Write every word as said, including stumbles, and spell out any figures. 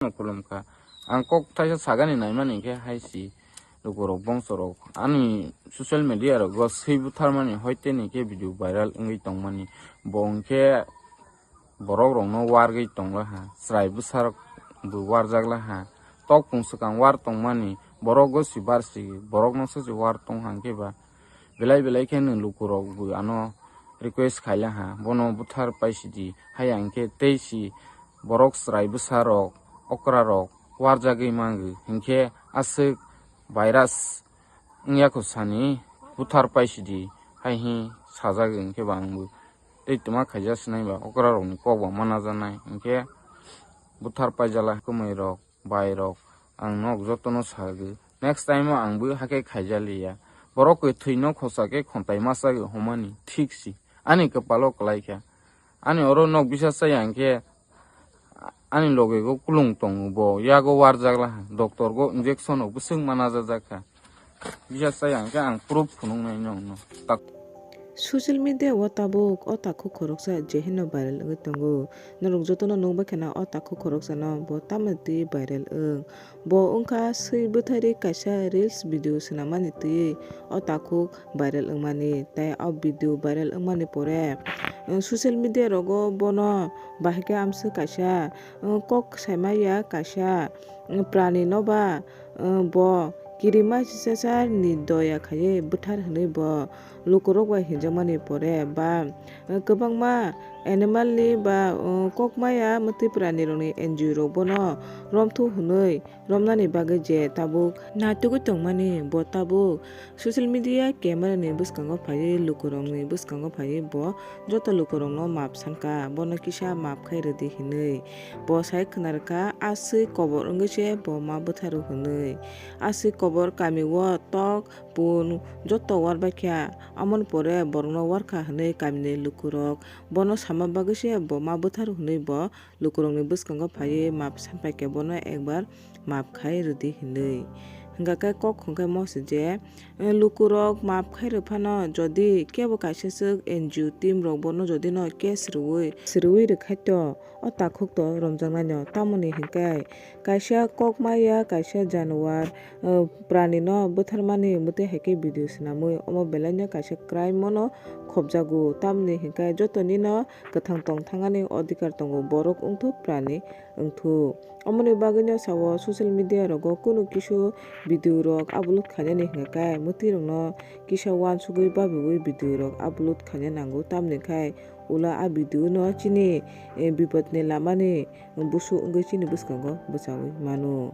no khulum kha. Ang kok thaisa sagani naimani khe hai si lukurok bongsorok ani social media rogo swi butharmani hoite ni khe video viral wngwi tongmani. Bo hwnkhe borok rokno wargwi tongla ha, chwrai bwsarok bo warjak la ha. Tok pung swkang war tongmani borok go si bar si, borok no se si war tong hang khe ba belai belai khe nwng lukurok bo ano request khaila ha, bono buthar paisidi. Haya hwnkhe tei si borok chwrai bwsarok, okra rok warjagwi mangwi, hinkhe aswk virus wngya kho sani buthar paisidi hai hi sajagwi, hinkhe bo ang bo tei twma khaija sinai ba okra rokni kok bo manajanai, hinkhe buthar paijala kwmwi rok. Bai rok, ang nok jotono sagwi, next time o ang bo hakhe khaijaliya. Borok kwthwi no khosa khe khontai masa gwi homani thik si. Ani kwpalo kwlai kha. Ani oro nok bisa chaya hwnkhe ani loge go kulung tongo, bo yago warjak la ha. Doctor go injection rok bwswk manajajak kha. Bisa chaya hwnkhe ang proof phunuknai nokno. Tak- Social media o tabuk o takhuk khoroksa je hino viral wngwi tongo. Norok jotono nukbai kheno o takhuk khoroksano bo tamoni twi viral wng. Bo wngkha swi bwtharwi kaisa reels video swnamani twi o takhuk viral wngmani. Tei o video viral wngmani pore, uh, social media rogo bono bahai khe amswk kaisa, uh, kok saimaya kaisa, uh, prani no ba, uh, bo kirima sisasar ni doya khaiwi bwthar hwnwi bo lukurok bai hinjakmani pore ba, uh, kwbangma animal ni ba, uh, kokmaya mwtwi prani rokni N G O rok bono romthu hwnwi romnani bagwi je tabuk naitugwi tongmani, bo tabuk social media camera ni bwskango phaiwi lukurokni bwskango phaiwi bo joto lukurokno map sankha, bono kisa map khai rwdi hinwi. Bo sai khwnarwkha, aswk kobor wngwi se bo ma bwtharu hwnwi. Aswk kobor kami o tok pun joto warbaikha, amoni pore borokno warkha hwnwi kamini lukurok bono sama bagwi se bo ma bwtharu hwnwi bo lukurokni bwskango phaiwi map sanpai khe bono ekbar map khai rwdi hinwi. Hwnkha khe kok hwnkhe mo se je, eh, lukurok map khai rw phano jodi kebo kaisa swk N G O team rok bono jodi no case rwui, swrwui rwkhai to, o takhuk to romjaknai no. Tamoni hwnkhe kaisa kok maya kaisa januar, eh, prani no bwtharmani mwtwi hai khe video swnamwi omo belai no kaisa crime o no khopjago. Tamoni hwnkhe jotoni no kwthang tong thangani odhikar tongo, borok wngthuk prani wngthuk. Omoni bagwino sao social media rogo kunu kisu video rok upload khainani hwnkha khe mwtwi rokno kisa uansugwi babiwi video rok upload khaina nango, tamni khai ulo a video no chini, eh, bipodni lamani busu wngwi chini bwskango bwchawi mano.